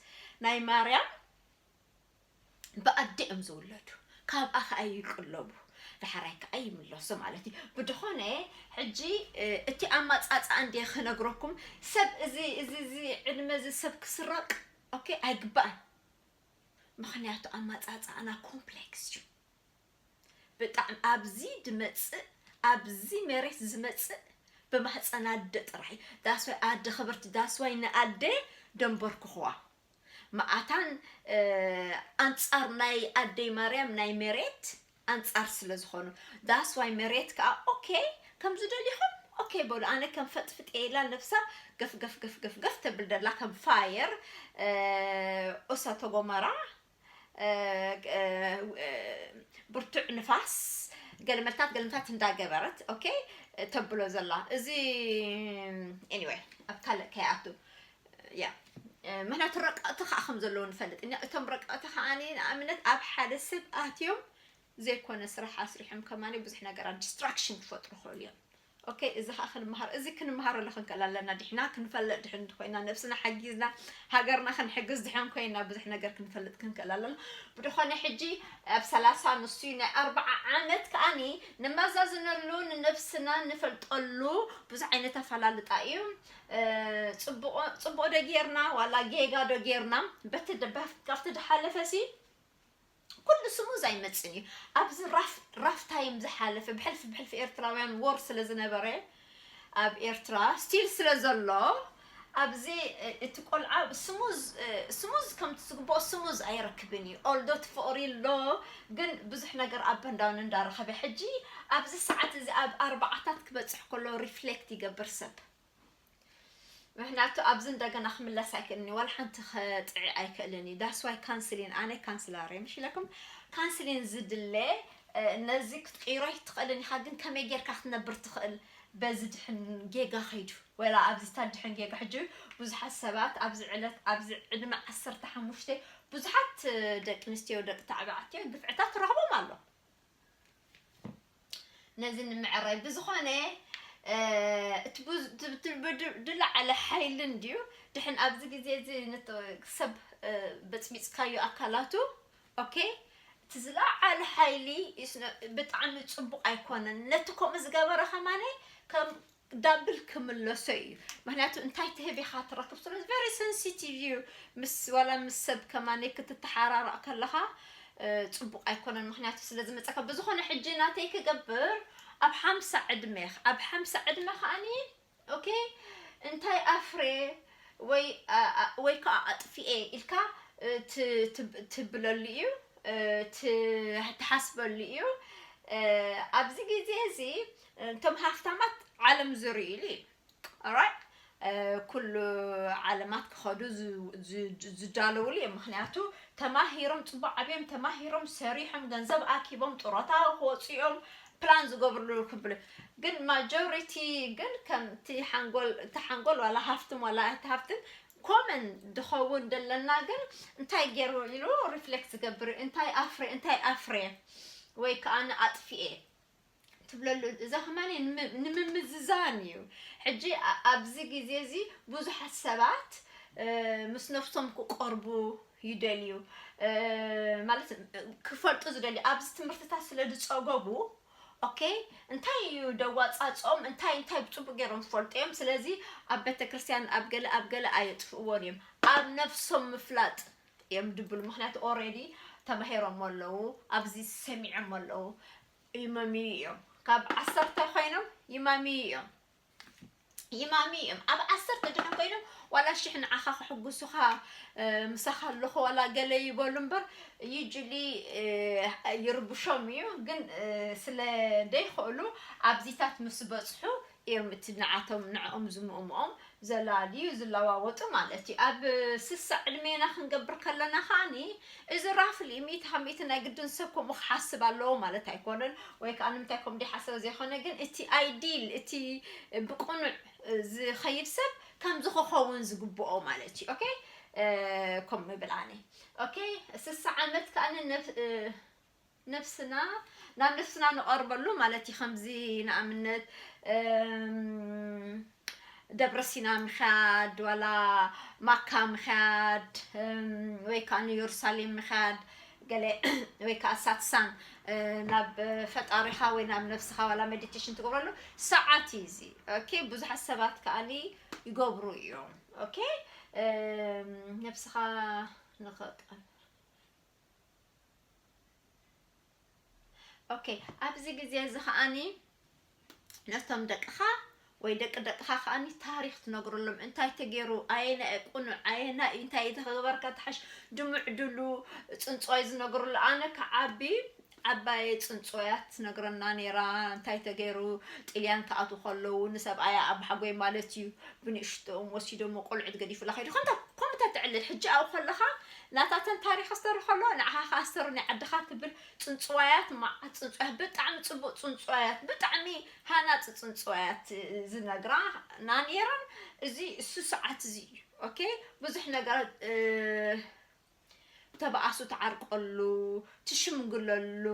ናይ ማርያም፣ ብኣደ እዮም ዝውለዱ። ካብኣ ከኣ ይቅለቡ፣ ዳሕራይ ከኣ ይምለሱ ማለት እዩ። ብድኾነ፣ ሕጂ፣ እ፣ እቲ ኣማጻጽኣ እንድየ ክነግረኩም፣ ሰብ እዚ፣ እዚ፣ እዚ ዕድመ እዚ ሰብ ክስረቅ፣ ኦኬ፣ ኣይግባእን። ምኽንያቱ ኣማጻጽኣና ኮምፕሌክስ እዩ። ብጣዕሚ ኣብዚ ድመጽእ፣ ኣብዚ መሬት ዝመጽእ ብማህጸን ኣደ ጥራሕ እዩ። ዳስዋይ ኣደ ክብርቲ፣ ዳስዋይ ንኣደ ደንበርክኽዋ። መኣታን፣ እ፣ ኣንጻር ናይ ኣደይ ማርያም ናይ መሬት ኣንጻር ስለ ዝኾኑ። ዳስዋይ መሬት ከኣ፣ ኦኬ፣ ከም ዝደሊኹም፣ ኦኬ በሉ። ኣነ ከም ፈጥፍጥ ኢላ ነብሳ ገፍ፣ ገፍ፣ ገፍ፣ ገፍ፣ ገፍ ተብል ደላ ከም ፋየር፣ እ፣ እሳተ ጎመራ፣ እ፣ እ፣ እ፣ ብርቱዕ ንፋስ፣ ገልመታት፣ ገልመታት እንዳገበረት፣ ኦኬ፣ ተብሎ ዘላ። እዚ፣ ኤኒዌይ፣ ኣብ ካልእ ከይኣቱ፣ ያ፣ እ፣ ምኽንያቱ ረቀቕቲ ከዓ ከም ዘለዉ ንፈልጥ ኢና። እቶም ረቀቕቲ ከዓኒ ንኣብነት ኣብ ሓደ ሰብ ኣትዮም ዘይኮነ ስራሕ ኣስሪሖም ከማኒ ብዙሕ ነገራት ዲስትራክሽን ክፈጥሩ ይኽእሉ እዮም። ኦኬ፣ እዚ ከዓ ክንመሃር፣ እዚ ክንመሃረሉ ክንክእል ኣለና። ድሕና ክንፈልጥ ድሕን እንተኮይና፣ ነብስና ሓጊዝና፣ ሃገርና ክንሕግዝ ድሕን ኮይና፣ ብዙሕ ነገር ክንፈልጥ ክንክእል ኣለና። ብድኾነ ሕጂ ኣብ ሰላሳ ንሱ ናይ ኣርብዓ ዓመት ከዓኒ ነመዛዝነሉ፣ ንነብስና ንፈልጠሉ ብዙሕ ዓይነት ኣፈላልጣ እዩ። እ፣ ጽቡቕ፣ ጽቡቕ ዶ ጌርና ዋላ ጌጋ ዶ ጌርና? በቲ ደ-፣ በፍ-፣ ካብቲ ዝሓለፈ ሲ ኩሉ ስሙዝ ኣይመጽን እዩ። ኣብዚ ራፍ፣ ራፍ ታይም ዝሓለፈ፣ ብሕልፊ፣ ብሕልፊ ኤርትራውያን ወር ስለ ዝነበረ ኣብ ኤርትራ ስቲል ስለ ዘሎ፣ ኣብዚ፣ እ፣ እቲ ቆልዓ ስሙዝ፣ እ፣ ስሙዝ ከምቲ ዝግብኦ ስሙዝ ኣይረክብን እዩ። ኦልዶ እቲ ፍቕሪ ኣሎ፣ ግን ብዙሕ ነገር ኣብ በንዳውን እንዳረኸበ፣ ሕጂ ኣብዚ ሰዓት እዚ ኣብ ኣርባዓታት ክበጽሕ ከሎ ሪፍሌክት ይገብር ሰብ። ምክንያቱ ኣብዚ እንደገና ክምለስ ኣይክእልን እዩ፣ ዋላ ሓንቲ ከጥዒ ኣይክእልን እዩ። ዳስ ዋይ ካንስሊን፣ ኣነ ካንስላር እየ፣ ምሽ ኢለኩም ካንስሊን ዝድለ፣ እ፣ ነዚ ክትቅይሮ ኣይትኽእልን ኢኻ፣ ግን ከመይ ጌርካ ክትነብር ትኽእል በዚ ድሕን ጌጋ ኸይዱ። ወላ ኣብዚ እታ ድሕን ጌጋ ሕጂ ብዙሓት ሰባት ኣብዚ ዕለት፣ ኣብዚ ዕድመ ዓሰርተ ሓሙሽተ ብዙሓት፣ እ፣ ደቂ ኣንስትዮ፣ ደቂ ተባዕትዮ ግፍዕታት ትረኽቦም ኣሎ። ነዚ ንምዕራይ ብዝኾነ፣ እ፣ እቲ ብዙ-፣ እቲ፣ እቲ ብድ-፣ ዝለዓለ ሓይሊ እንድዩ። ድሕን ኣብዚ ግዜ እዚ ነት-፣ ሰብ፣ እ፣ በጽቢጽካዮ ኣካላቱ፣ ኦኬ፣ እቲ ዝለዓለ ሓይሊ is not-፣ ብጣዕሚ ጽቡቕ ኣይኮነን። ነቲ ከምኡ ዝገበረ ከማነ ከም ዳብል ክምለሶ እዩ። ምክንያቱ እንታይ ትህብ ኢኻ ትረክብ ስለ ቨሪ ሰንሲቲቭ እዩ። ምስ፣ ዋላ ምስ ሰብ ከማነ ክትተሓራረቕ ከለኻ፣ እ፣ ጽቡቕ ኣይኮነን። ምክንያቱ ስለ ዝመጸካ። ብዝኾነ ሕጂ ናተይ ክገብር ኣብ ሓምሳ ዕድመ፣ ኣብ ሓምሳ ዕድመ ከኣኒ፣ ኦኬ፣ እንታይ ኣፍሬ ወይ፣ ኣ፣ ኣ፣ ወይ ከዓ ኣጥፊኤ ኢልካ፣ እ፣ ት-፣ ት-፣ ትብለሉ እዩ፣ እ፣ ት-፣ ትሓስበሉ እዩ። እ፣ ኣብዚ ግዜ እዚ እቶም ሃፍታማት ዓለም ዝርእይሉ እዩ። ኦራይት፣ እ፣ ኩሉ ዓለማት ክኸዱ ዝ-፣ ዝ-፣ ዝዳለውሉ እዮም። ምክንያቱ ተማሂሮም፣ ጽቡቕ ዓብዮም ተማሂሮም፣ ሰሪሖም፣ ገንዘብ ኣኪቦም፣ ጡረታ ክወፁ እዮም፣ ፕላን ዝገብርሉ ክብሉ። ግን ማጆሪቲ ግን ከምቲ ሓንጎል፣ እቲ ሓንጎል ዋላ ሃፍትም ዋላ እቲ ሃፍትም ኮመን ድኸውን ደለና ግን እንታይ ገይሩ ኢሉ ሪፍሌክት ዝገብር እንታይ ኣፍሬ እንታይ ኣፍሬ ወይ ከዓ ኣጥፊኤ ትብለሉ እዛ ከማን ንምምዝዛን እዩ። ሕጂ ኣብዚ ግዜ እዚ ብዙሓት ሰባት ምስ ነፍሶም ክቀርቡ ይደልዩ ማለት ክፈልጡ ዝደልዩ ኣብዚ ትምህርትታት ስለ ዝፀገቡ ኦኬ እንታይ እዩ ደዋፃፅኦም እንታይ እንታይ ብፅቡቅ ገይሮም ዝፈልጡ እዮም። ስለዚ ኣብ ቤተክርስትያን ኣብ ገለ ኣብ ገለ ኣየጥፍእዎን እዮም ኣብ ነፍሶም ምፍላጥ እዮም ድብሉ ምክንያቱ ኦሬዲ ተማሂሮም ኣለዉ ኣብዚ ሰሚዖም ኣለዉ ይመምዩ እዮም ካብ ዓሰርተ ኮይኖም ይማምዩ እዮም ይማሚ እዮም ኣብ ዓሰርተ ድሕን ኮይኖም ዋላ ሽሕ ንዓኻ ክሕጉሱኻ ምሳኻ ኣለኹ ዋላ ገለ ይበሉ እምበር ዩጅሊ ይርብሾም እዩ ግን ስለ ደይኽእሉ ኣብዚታት ምስ በፅሑ እዮም እቲ ንዓቶም ንዕኦም ዝምእምኦም ዘላልዩ ዝለዋወጡ ማለት እዩ ኣብ ስሳ ዕድሜና ክንገብር ከለና ከዓኒ እዚ ራፍሊ ሚእቲ ካብ ሚእቲ ናይ ግድን ሰብ ከምኡ ክሓስብ ኣለዎ ማለት ኣይኮነን ወይ ከዓ ንምንታይ ከም ደይሓሰበ ዘይኮነ ግን እቲ ኣይዲል እቲ ብቅኑዕ ዝኸይድ ሰብ ከምዚ ክኸውን ዝግብኦ ማለት እዩ ኦኬ ከም ምብል ኣነ ኦኬ ስሳ ዓመት ከዓ ነፍስና ናብ ነፍስና ንቐርበሉ ማለት እዩ ከምዚ ንኣብነት ደብረ ሲና ምኻድ ዋላ ማካ ምኻድ ወይ ከዓ ንየሩሳሌም ምኻድ ገለ ወይ ከዓ ሳትሳን ናብ ፈጣሪኻ ወይ ናብ ነፍስኻ ዋላ ሜዲቴሽን ትገብረሉ ሰዓት እዩ እዚ ኦኬ ብዙሓት ሰባት ከዓኒ ይገብሩ እዮም ኦኬ ነፍስኻ ንኸቀ ኦኬ ኣብዚ ግዜ እዚ ከዓኒ ነቶም ደቅኻ ወይ ደቂ ደቅኻ ከዓኒ ታሪኽ ትነግረሎም እንታይ ተገይሩ ኣየና ቁኑዕ ኣየና እንታይ ተገበርካ ትሓሽ ድሙዕ ድሉ ፅንፅዋይ ዝነግርሉ ኣነ ክዓቢ ዓባየ ፅንፅዋያት ትነግረና ነይራ እንታይ ተገይሩ ጥልያን ክኣትዉ ከለዉ ንሰብኣያ ኣብ ሓጎይ ማለት እዩ ብንእሽትኦም ወሲዶሞ ቆልዑት ገዲፉላ ከይዱ ከምታ ከምታ ትዕልል ሕጂ ኣብኡ ከለኻ ናታተን ታሪኽ ኣስተሪ ከሎ ንዓኻ ከዓ ኣስተሪ ናይ ዓድኻ ትብል ፅንፅዋያት መዓት ፅንፅዋያት ብጣዕሚ ፅቡቅ ፅንፅዋያት ብጣዕሚ ሃናፂ ፅንፅዋያት ዝነግራ ናኔረን እዚ እሱ ሰዓት እዚ እዩ ኦኬ ብዙሕ ነገር ተባኣሱ ትዓርቀሉ ትሽምግለሉ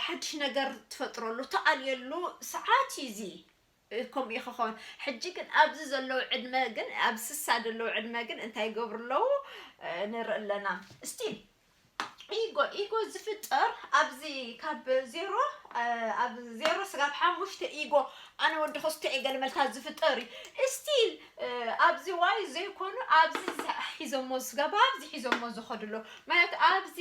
ሓድሽ ነገር ትፈጥረሉ ትኣልየሉ ሰዓት እዩ እዚ ከምኡ እዩ ክኸውን ሕጂ ግን ኣብዚ ዘለዉ ዕድመ ግን ኣብ ስሳ ዘለዉ ዕድመ ግን እንታይ ይገብሩ ኣለዉ ንርኢ ኣለና ስቲል ኢጎ ኢጎ ዝፍጠር ኣብዚ ካብ ዜሮ ኣብ ዜሮ ስጋብ ሓሙሽተ ኢጎ ኣነ ወዲ ክስቶ እየ ገለ መልካ ዝፍጠር እዩ ስቲል ኣብዚ ዋይ ዘይኮኑ ኣብዚ ሒዞሞ ስጋብ ኣብዚ ሒዞሞ ዝኸዱ ኣለዉ ማለት ኣብዚ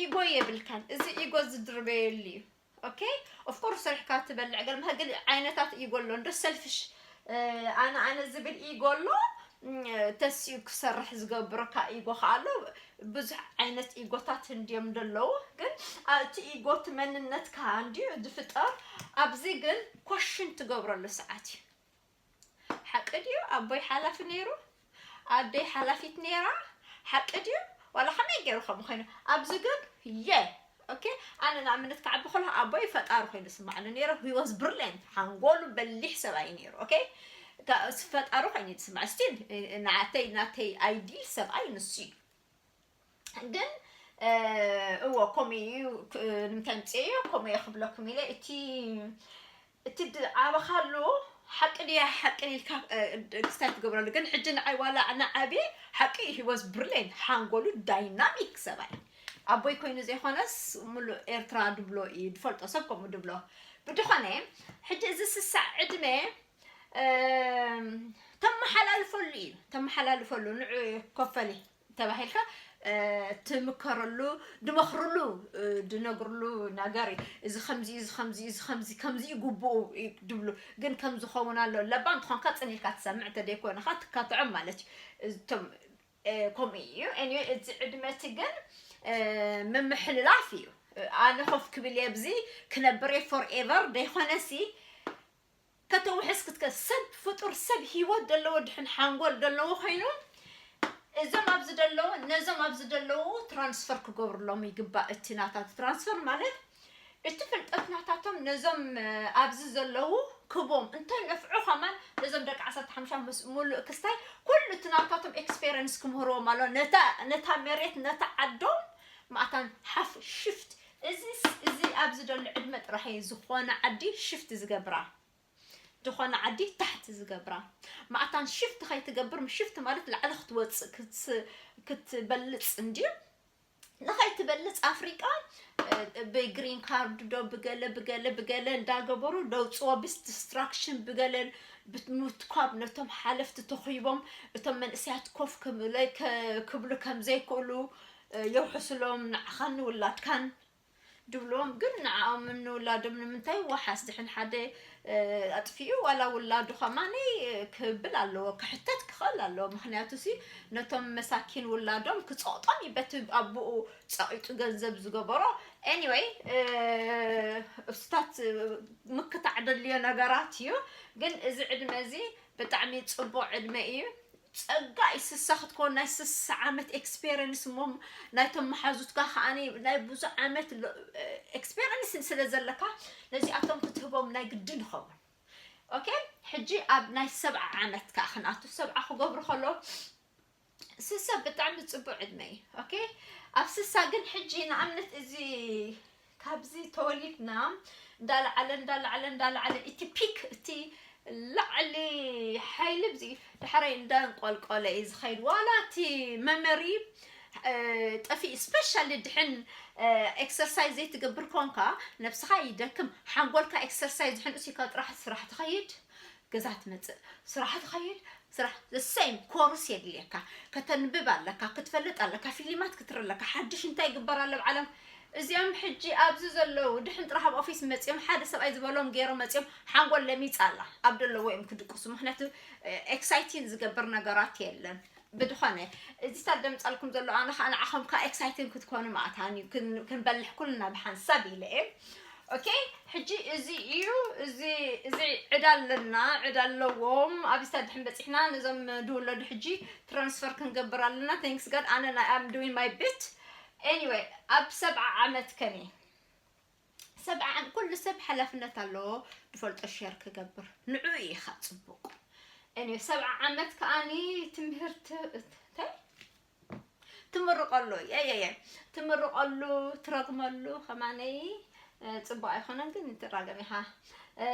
ኢጎ የብልካን እዚ ኢጎ ዝድርበየሉ እዩ okay of course ሰሪሕካ ትበልዕ ገለ ግን ዓይነታት ኢጎ ኣሎ እንዶ ሰልፊሽ ኣነ ኣነ ዝብል ኢጎ ኣሎ ተሲኡ ክሰርሕ ዝገብረካ ኢጎ ከዓ ኣሎ ብዙሕ ዓይነት ኢጎታት እንድዮም ዘለዉ ግን እቲ ኢጎ እቲ መንነትካ እንድዩ ዝፍጠር ኣብዚ ግን ኮሽን ትገብረሉ ሰዓት እዩ ሓቂ ድዩ ኣቦይ ሓላፊ ነይሩ ኣደይ ሓላፊት ነይራ ሓቂ ድዩ ዋላ ከመይ ገይሩ ከም ኮይኑ ኣብዚ ግን የ ኦኬ ኣነ ንኣብነት ክዓቢ ከሎ ኣቦይ ፈጣሪ ኮይኑ ስማዕኒ ነይረ he was brilliant ሓንጎሉ በሊሕ ሰብኣይ ነይሩ ኦኬ ፈጣሪ ኮይኑ ዝስማዕ ስቲል ናተይ ናተይ ኣይዲል ሰብኣይ ንሱ እዩ ግን እዎ ከምኡ እዩ ንምንታይ ምፅእዮ ከምኡ እየ ክብለኩም ኢለ እቲ እቲ ዓበኻሉ ሓቂ ድያ ሓቂ ኢልካ ክስታይ ትገብረሉ ግን ሕጂ ንዓይ ዋላ ንዓብየ ሓቂ he was brilliant ሓንጎሉ ዳይናሚክ ሰብኣይ ኣቦይ ኮይኑ ዘይኮነስ ሙሉእ ኤርትራ ድብሎ እዩ ድፈልጦ ሰብ ከምኡ ድብሎ ብድኾነ ሕጂ እዚ ስሳዕ ዕድመ ተመሓላልፈሉ እዩ ተመሓላልፈሉ ንዑ ኮፈሊ ተባሂልካ ትምከረሉ ድመኽርሉ ድነግርሉ ነገር እዩ እዚ ከምዚ እዚ ከምዚ እዚ ከምዚ ከምዚ ይግብኡ ድብሉ ግን ከም ዝኸውን ኣሎ ለባም ትኾንካ ፅን ኢልካ ትሰምዕ እንተደይኮንካ ትካትዖም ማለት እዩ እቶም ከምኡ እዩ anyway እዚ ዕድመ እቲ ግን ምምሕልላፍ እዩ ኣነ ኮፍ ክብል እየ ብዚ ክነብር እየ forever ደይኮነሲ ከተውሕስ ክትከ ሰብ ፍጡር ሰብ ሂወት ዘለዎ ድሕን ሓንጎል ዘለዎ ኮይኑ እዞም ኣብዚ ደለዉ ነዞም ኣብዚ ደለዉ ትራንስፈር ክገብርሎም ይግባእ እቲ ናታት ትራንስፈር ማለት እቲ ፍልጠት ናታቶም ነዞም ኣብዚ ዘለዉ ክቦም እንተነፍዑ ከማን ነዞም ደቂ ዓሰርተ ሓሙሽተ ምስ ሙሉእ ክስታይ ኩሉ እቲ ናታቶም ኤክስፔሪንስ ክምህርዎም ኣሎ። ነታ ነታ መሬት ነታ ዓዶም ማእታን ሓፍ ሽፍት እዚ እዚ ኣብዚ ዘሎ ዕድመ ጥራሕ እዩ ዝኾነ ዓዲ ሽፍት ዝገብራ ዝኾነ ዓዲ ታሕቲ ዝገብራ ማእታን ሽፍት ከይትገብር ሽፍት ማለት ላዕሊ ክትወፅእ ክትስ- ክትበልፅ እንድዩ ንኸይትበልፅ ኣፍሪቃ ብግሪን ካርድ ዶ ብገለ ብገለ ብገለ እንዳገበሩ ደውፅዎ ብስ ዲስትራክሽን ብገለ ምትኳብ ነቶም ሓለፍቲ ተኺቦም እቶም መንእሰያት ኮፍ ክብሉ ከም ዘይክእሉ የውሕስሎም ንዓኻን ንውላድካን ድብልዎም ግን ንዓኦም ንውላዶም ንምንታይ ዋሓስ ድሕን ሓደ ኣጥፊኡ ዋላ ውላዱ ከማኒ ክብል ኣለዎ ክሕተት ክኽእል ኣለዎ ምክንያቱ ሲ ነቶም መሳኪን ውላዶም ክፀቕጦም እዩ በቲ ኣቦኡ ፀቒጡ ገንዘብ ዝገበሮ anyway እስታት ምክታዕ ደልዮ ነገራት እዩ ግን እዚ ዕድመ እዚ ብጣዕሚ ፅቡቅ ዕድመ እዩ ጸጋ እዩ ስሳ ክትኮን ናይ ስሳ ዓመት ኤክስፔሪንስ እሞ ናይቶም መሓዙትካ ከዓኒ ናይ ብዙሕ ዓመት ኤክስፔሪንስ ስለ ዘለካ ነዚኣቶም ክትህቦም ናይ ግድን ይኸውን ኦኬ ሕጂ ኣብ ናይ ሰብዓ ዓመት ከዓ ክንኣቱ ሰብዓ ክገብሩ ከሎ ስሳ ብጣዕሚ ፅቡቅ ዕድመ እዩ ኦኬ ኣብ ስሳ ግን ሕጂ ንኣብነት እዚ ካብዚ ተወሊድና እንዳለዓለ እንዳለዓለ እንዳለዓለ እቲ ፒክ እቲ ላዕሊ ሓይሊ ብዚ ዳሕራይ እንዳንቆልቆለ እዩ ዝኸይድ ዋላ እቲ መመሪ ጠፊ ስፔሻሊ ድሕን ኤክሰርሳይዝ ዘይትገብር ኮንካ ነብስኻ ይደክም ሓንጎልካ ኤክሰርሳይዝ ሕንኡስ ካብ ጥራሕ ስራሕ ትኸይድ ገዛ ትመፅእ ስራሕ ትኸይድ ስራሕ the same ኮርስ የድልየካ ከተንብብ ኣለካ ክትፈልጥ ኣለካ ፊልማት ክትርኢ ኣለካ ሓድሽ እንታይ ይግበር ኣሎ ኣብ ዓለም እዚኦም ሕጂ ኣብዚ ዘለዉ ድሕን ጥራሕ ኣብ ኦፊስ መፅኦም ሓደ ሰብኣይ ዝበሎም ገይሮም መፅኦም ሓንጎል ለሚፃ ኣላ ኣብ ደለዎ እዮም ክድቅሱ ምክንያቱ ኤክሳይቲንግ ዝገብር ነገራት የለን ብድኾነ እዚታት ደምፃልኩም ዘሎ ኣነ ከዓ ንዓኹም ከዓ ኤክሳይቲንግ ክትኮኑ ማእታን እዩ ክንበልሕ ኩልና ብሓንሳብ ኢለ እየ ኦኬ ሕጂ እዚ እዩ እዚ እዚ ዕዳ ኣለና ዕዳ ኣለዎም ኣብዚታት ድሕን በፂሕና ነዞም ድውለዱ ሕጂ ትራንስፈር ክንገብር ኣለና thanks God ኣነ I am doing my bit anyway ኣብ ሰብዓ ዓመት ከኒ ሰብዓ ዓመት ኩሉ ሰብ ሓላፍነት ኣለዎ ዝፈልጦ ሸር ክገብር ንዑ ኢኻ ፅቡቅ anyway ሰብዓ ዓመት ከዓኒ ትምህርቲ እንታይ ትምርቀሉ የየየ ትምርቀሉ ትረግመሉ ከማነይ ፅቡቅ ኣይኮነን ግን ትራገም ኢኻ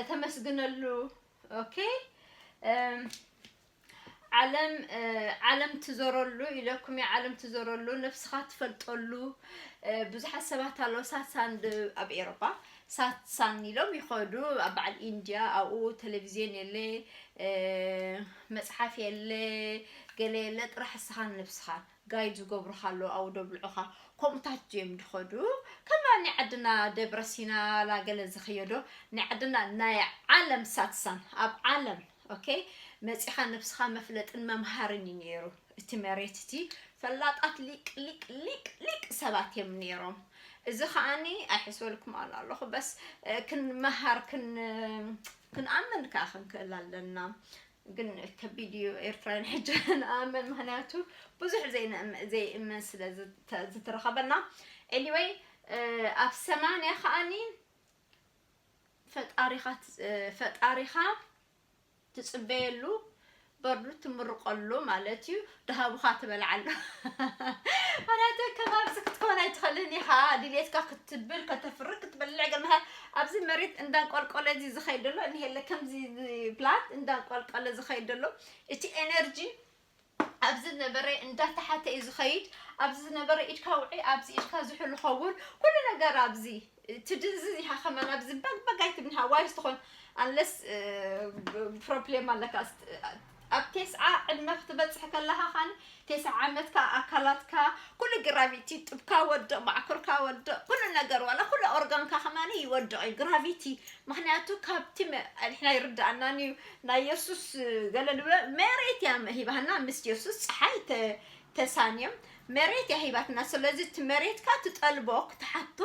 ተመስግነሉ ኦኬ ዓለም ዓለም ትዞረሉ ኢለኩም ዓለም ትዞረሉ ነብስኻ ትፈልጠሉ ብዙሓት ሰባት ኣለዉ ሳትሳን ኣብ ኤሮፓ ሳትሳን ኢሎም ይኸዱ ኣብ በዓል ኢንድያ ኣብኡ ቴሌቪዝዮን የለ መፅሓፍ የለ ገለ የለ ጥራሕ እስኻን ነብስኻን ጋይድ ዝገብሩኻ ኣለዉ ኣብኡ ደብልዑኻ ከምኡታት ድዮም ዝኸዱ ከማን ናይ ዓድና ደብረ ሲና ላገለ ዝኸየዶ ናይ ዓድና ናይ ዓለም ሳትሳን ኣብ ዓለም ኦኬ መፂኻ ነብስኻ መፍለጥን መምሃርን እዩ ነይሩ እቲ መሬት እቲ ፈላጣት ሊቅ ሊቅ ሊቅ ሊቅ ሰባት እዮም ነይሮም እዚ ከዓኒ ኣይሕስበልኩም ኣሉ ኣለኹ በስ ክንመሃር ክንኣምን ከዓ ክንክእል ኣለና ግን ከቢድ እዩ ኤርትራውያን ሕጂ ንኣምን ምክንያቱ ብዙሕ ዘይእመን ስለ ዝተረኸበና anyway ኣብ ሰማንያ ከዓኒ ፈጣሪኻ ፈጣሪኻ ትፅበየሉ በርዱ ትምርቀሉ ማለት እዩ ድሃቡኻ ትበልዓሉ ምክንያቱ ከባብዚ ክትኮን ኣይትኽእልን ኢኻ ድሌትካ ክትብል ከተፍሪ ክትበልዕ ገለኻ ኣብዚ መሬት እንዳንቆልቆለ እዚ ዝኸይድ ዘሎ እንሄለ ከምዚ ፕላንት እንዳንቆልቆለ ዝኸይድ ዘሎ እቲ ኤነርጂ ኣብዚ ዝነበረ እንዳተሓተ እዩ ዝኸይድ ኣብዚ ዝነበረ ኢድካ ውዒ ኣብዚ ኢድካ ዝሑል ኸውን ኩሉ ነገር ኣብዚ ትድንዝዝ ኢኻ ከማን ኣብዚ በግበግ ኣይትብልሃ ዋይስ ትኾን unless problem ኣለካ ኣብ ቴስዓ ዕድመ ክትበፅሕ ከለኻ ኻን ቴስዓ ዓመትካ ኣካላትካ ኩሉ ግራቪቲ ጥብካ ወድቕ ማዕኮርካ ወድቕ ኩሉ ነገር ዋላ ኩሉ ኦርጋንካ ከማን ይወድቕ እዩ ግራቪቲ ምክንያቱ ካብቲ ንሕና ይርዳኣናን እዩ ናይ የሱስ ገለ ንብሎ መሬት እያ ሂባህና ምስ የሱስ ፀሓይ ተሳንዮም መሬት እያ ሂባትና ስለዚ እቲ መሬትካ ትጠልቦ ክትሓቶ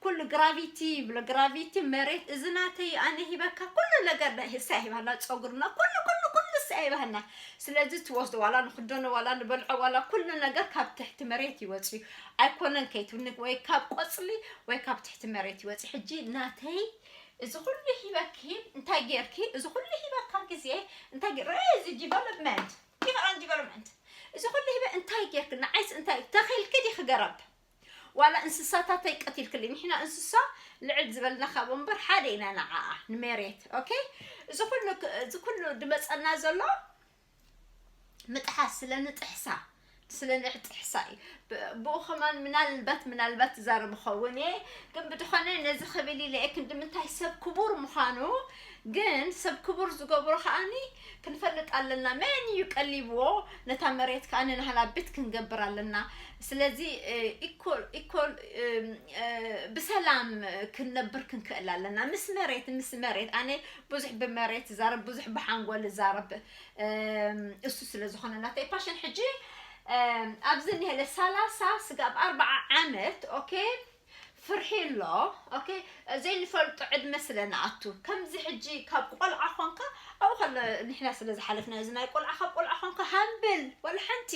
ኩሉ ግራቪቲ ይብሎ ግራቪቲ መሬት እዚ ናተይ ኣነ ሂበካ ኩሉ ነገር እሳ ሂባና ፀጉርና ኩሉ ኩሉ ኩሉ እሳ ሂባና ስለዚ ትወስዶ ዋላ ንክደኖ ዋላ ንበልዖ ዋላ ኩሉ ነገር ካብ ትሕቲ መሬት ይወፅዩ ኣይኮነን ከይትብኒ ወይ ካብ ቆፅሊ ወይ ካብ ትሕቲ መሬት ይወፅዩ ሕጂ ናተይ እዚ ኩሉ ሂበኪ እንታይ ጌርኪ? እዚ ኩሉ ሂበካ ግዜ እንታይ ጌር? እዚ ዲቨሎፕመንት፣ ዲቨሎፕመንት፣ ዲቨሎፕመንት። እዚ ኩሉ ሂበ እንታይ ጌርኪ? ንዓይስ እንታይ ተኺልኪ ዲኺ ገረብ? ዋላ እንስሳታተይ ቀቲልክልኝ። ንሕና እንስሳ ልዕል ዝበልና ካብ እምበር ሓደ ኢና ንዓኣ ንመሬት። ኦኬ፣ እዚ ኩሉ እዚ ኩሉ ድመፀና ዘሎ ምጥሓስ ስለ ንጥሕሳ ስለ ንጥሕሳ እዩ። ብ- ብኡ ከማን ምናልባት ምናልባት ትዛረብ ኸውን እየ፣ ግን ብድኾነ ነዚ ክብል ኢለ እየ። ክንዲ ምንታይ ሰብ ክቡር ምዃኑ ግን ሰብ ክቡር ዝገብሮ ከኣኒ ክንፈልጥ ኣለና። መን እዩ ቀሊብዎ ነታ መሬት ከኣ ንናህላ ቤት ክንገብር ኣለና። ስለዚ ኢኮል ኢኮል ብሰላም ክንነብር ክንክእል ኣለና ምስ መሬት ምስ መሬት። ኣነ ብዙሕ ብመሬት ዛረብ ብዙሕ ብሓንጎል ዛረብ እሱ ስለ ዝኾነ ናተይ ፓሽን ሕጂ ኣብዚ እኒሄለ ሰላሳ ስጋብ ኣርባዓ ዓመት ኦኬ ፍርሒ ኣሎ። ኦኬ ዘይንፈልጦ ዕድመ ስለ ንኣቱ ከምዚ ሕጂ ካብ ቆልዓ ኾንካ ኣብኡ ከሎ ንሕና ስለ ዝሓለፍና እዚ ናይ ቆልዓ ካብ ቆልዓ ኾንካ ሃምብል ወላ ሓንቲ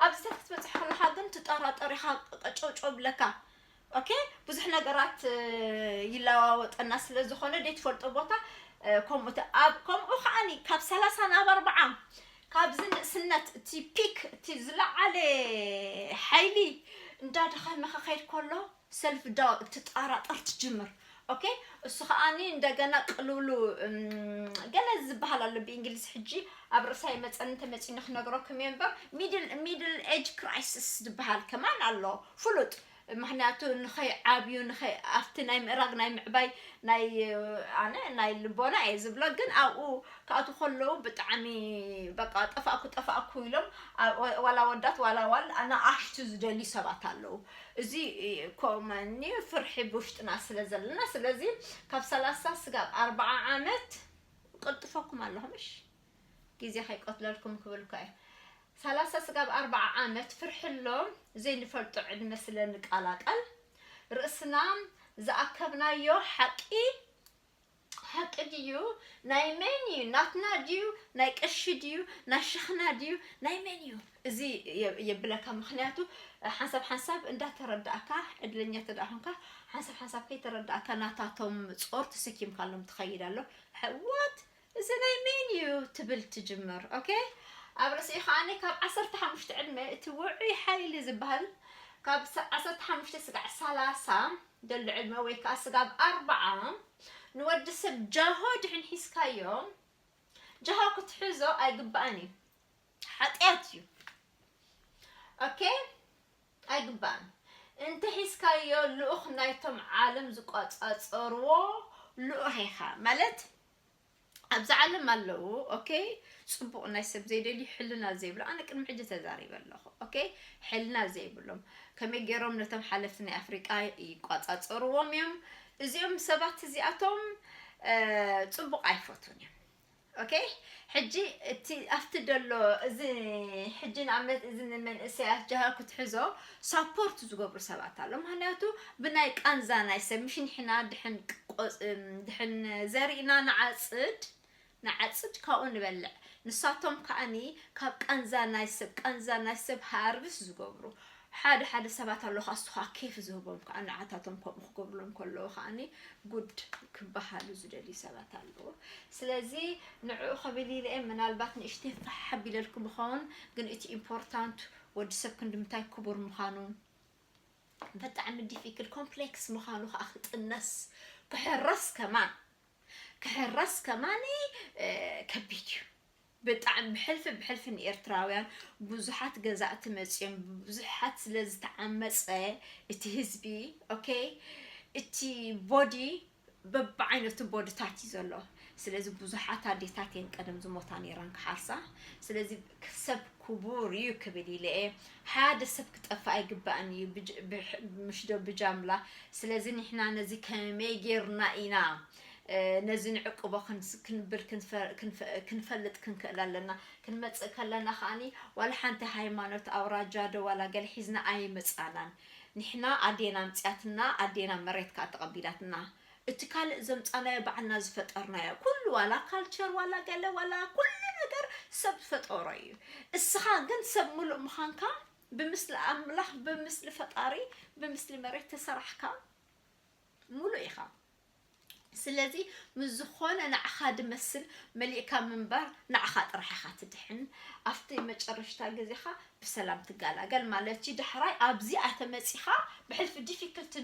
ኣብዚታት ክትበፅሕ ከለኻ ግን ትጠራጠር ኢኻ ቀጨውጨው ብለካ። ኦኬ ብዙሕ ነገራት ይለዋወጠና ስለ ዝኾነ ደይ ትፈልጦ ቦታ ከምኡ ከምኡ ከዓኒ ካብ ሰላሳ ናብ ኣርባዓ ካብዚ ንእስነት እቲ ፒክ እቲ ዝለዓለ ሓይሊ እንዳደኸመ ከኸይድ ከሎ ሰልፍ ዳው ትጠራጠር ትጅምር። ኦኬ እሱ ከዓኒ እንደገና ቅልውሉ ገለ ዝበሃል ኣሎ ብእንግሊዝ ሕጂ ኣብ ርእሳ ይመፀኒ እንተመፂኒ ክነግረኩም እየ እምበር ሚድል ኤጅ ክራይሲስ ዝበሃል ከማን ኣሎ ፍሉጥ። ምክንያቱ ንኸይ ዓብዩ ንኸይ ኣብቲ ናይ ምእራግ ናይ ምዕባይ ናይ ኣነ ናይ ልቦና እየ ዝብሎ ግን ኣብኡ ክኣቱ ከለዉ ብጣዕሚ በቃ ጠፋእኩ ጠፋእኩ ኢሎም ዋላ ወዳት ዋላ ዋል ኣናኣሽቱ ዝደልዩ ሰባት ኣለዉ። እዚ ኮመኒ ፍርሒ ብውሽጥና ስለ ዘለና ስለዚ ካብ ሰላሳ ስጋብ ኣርባዓ ዓመት ቅልጥፈኩም ኣለኹ ምሽ ግዜ ከይቀትለልኩም ክብል እኳ እየ። ሰላሳ ስጋብ ኣርባዓ ዓመት ፍርሒ ኣሎ ዘይንፈልጦ ዕድመ ስለ ንቀላቀል ርእስና ዝኣከብናዮ ሓቂ ሓቂ ድዩ ናይ መን እዩ ናትና ድዩ ናይ ቀሺ ድዩ ናይ ሸኽና ድዩ ናይ መን እዩ እዚ የብለካ ምክንያቱ ሓንሳብ ሓንሳብ እንዳተረዳእካ ዕድለኛ ተደኣ ኮንካ ሓንሳብ ሓንሳብ ከይተረዳእካ ናታቶም ጾር ተሰኪምካሎም ትኸይድ ኣሎ። ሕዋት እዚ ናይ መን እዩ ትብል ትጅምር። ኦኬ ኣብ ርእሲኡ ከዓኒ ካብ ዓሰርተ ሓሙሽተ ዕድመ እቲ ውዑይ ሓይሊ ዝበሃል ካብ ዓሰርተ ሓሙሽተ ስጋዕ ሰላሳ ደሎ ዕድመ ወይ ከዓ ስጋብ ኣርባዓ ንወዲ ሰብ ጃሆ ድሕን ሒዝካዮ ጃሆ ክትሕዞ ኣይግባእን እዩ። ሓጢኣት እዩ። ኦኬ ኣይግባእን እንተ ሒዝካዮ ልኡኽ ናይቶም ዓለም ዝቋጻጸርዎ ልኡኽ ኢኻ ማለት ኣብዚ ዓለም ኣለዉ ኦኬ ጽቡቕ ናይ ሰብ ዘይደልዩ ሕልና ዘይብሎ ኣነ ቅድሚ ሕጂ ተዛሪበ ኣለኹ ኦኬ ሕልና ዘይብሎም ከመይ ገይሮም ነቶም ሓለፍቲ ናይ ኣፍሪቃ ይቋጻጸርዎም እዮም እዚኦም ሰባት እዚኣቶም ጽቡቕ ኣይፈቱን እዮም ኦኬ ሕጂ እቲ ኣብቲ ደሎ እዚ ሕጂ ንኣብነት እዚ ንመንእሰያት ጃሃ ክትሕዞ ሳፖርት ዝገብሩ ሰባት ኣሎ ምክንያቱ ብናይ ቃንዛ ናይ ሰብ ምሽ ንሕና ድሕን ድሕን ዘሪእና ንዓፅድ ንዓፅድ ካብኡ ንበልዕ ንሳቶም ከዓኒ ካብ ቃንዛ ናይ ሰብ ቃንዛ ናይ ሰብ ሃርብስ ዝገብሩ ሓደ ሓደ ሰባት ኣለዉ ከዓ እሱ ከዓ ኬፍ ዝህቦም ከዓ ንዓታቶም ከምኡ ክገብርሎም ከለዉ ከዓኒ ጉድ ክበሃሉ ዝደልዩ ሰባት ኣለዉ ስለዚ ንዕኡ ክብል ኢለ ምናልባት ንእሽተይ ፋሕ ኣቢለልኩም ይኸውን ግን እቲ ኢምፖርታንት ወዲ ሰብ ክንዲ ምንታይ ክቡር ምዃኑ ብጣዕሚ ዲፊክል ኮምፕሌክስ ምዃኑ ከዓ ክጥነስ ክሕረስ ከማን ክሕረስ ከማኒ ከቢድ እዩ ብጣዕሚ ብሕልፊ ብሕልፊ ንኤርትራውያን ብዙሓት ገዛእቲ መፅኦም ብብዙሓት ስለ ዝተዓመፀ እቲ ህዝቢ ኦኬ እቲ ቦዲ በብዓይነቱ ቦድታት እዩ ዘሎ ስለዚ ብዙሓት ኣዴታት እየን ቀደም ዝሞታ ነይረን ክሓርሳ ስለዚ ሰብ ክቡር እዩ ክብል ኢለ እየ ሓደ ሰብ ክጠፍእ ኣይግባእን እዩ ምሽዶ ብጃምላ ስለዚ ንሕና ነዚ ከመይ ጌርና ኢና ነዚ ንዕቅቦ ክንብል ክንፈልጥ ክንክእል ኣለና ክንመፅእ ከለና ከዓኒ ዋላ ሓንቲ ሃይማኖት ኣውራጃ ዶ ዋላ ገለ ሒዝና ኣይመፃናን ንሕና ኣዴና ኣምፅያትና ኣዴና መሬት ከዓ ተቐቢላትና እቲ ካልእ ዘምፃናዮ ባዕልና ዝፈጠርናዮ ኩሉ ዋላ ካልቸር ዋላ ገለ ዋላ ኩሉ ነገር ሰብ ዝፈጠሮ እዩ እስኻ ግን ሰብ ሙሉእ ምዃንካ ብምስሊ ኣምላኽ ብምስሊ ፈጣሪ ብምስሊ መሬት ተሰራሕካ ሙሉእ ኢኻ ስለዚ ምስ ዝኾነ ንዓኻ ድመስል መሊእካ ምንባር ንዓኻ ጥራሕ ኢኻ ትድሕን። ኣብቲ መጨረሽታ ግዜኻ ብሰላም ትገላገል ማለት እዩ። ዳሕራይ ኣብዚኣ ተመጺኻ ብሕልፊ difficult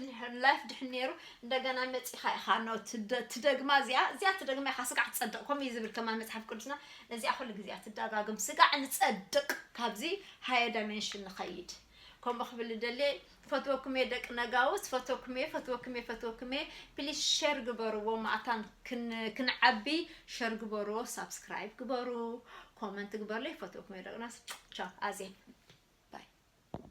life ድሕን ነይሩ እንደገና መጺኻ ኢኻ no ትደ- ትደግማ እዚኣ እዚኣ ትደግማ ኢኻ ስጋዕ ትጸድቕ። ከምኡ እዩ ዝብል ከማን መጽሓፍ ቅዱስና። ነዚኣ ኩሉ ግዜኣ ትደጋግም ስጋዕ ንጸድቕ ካብዚ higher dimension ንኸይድ። ከምኡ ክብል ደልየ። ፈትወኩም እየ ደቂ ነጋውስ፣ ፈትወኩም እየ፣ ፈትወኩም እየ፣ ፈትወኩም እየ። ፕሊስ ሸር ግበርዎ፣ ማእታን ክን- ክንዓቢ ሸር ግበርዎ፣ ሳብስክራይብ ግበሩ፣ ኮመንት ግበርለይ። ፈትወኩም እየ ደቂ ነጋውስ። ቻው ኣዜ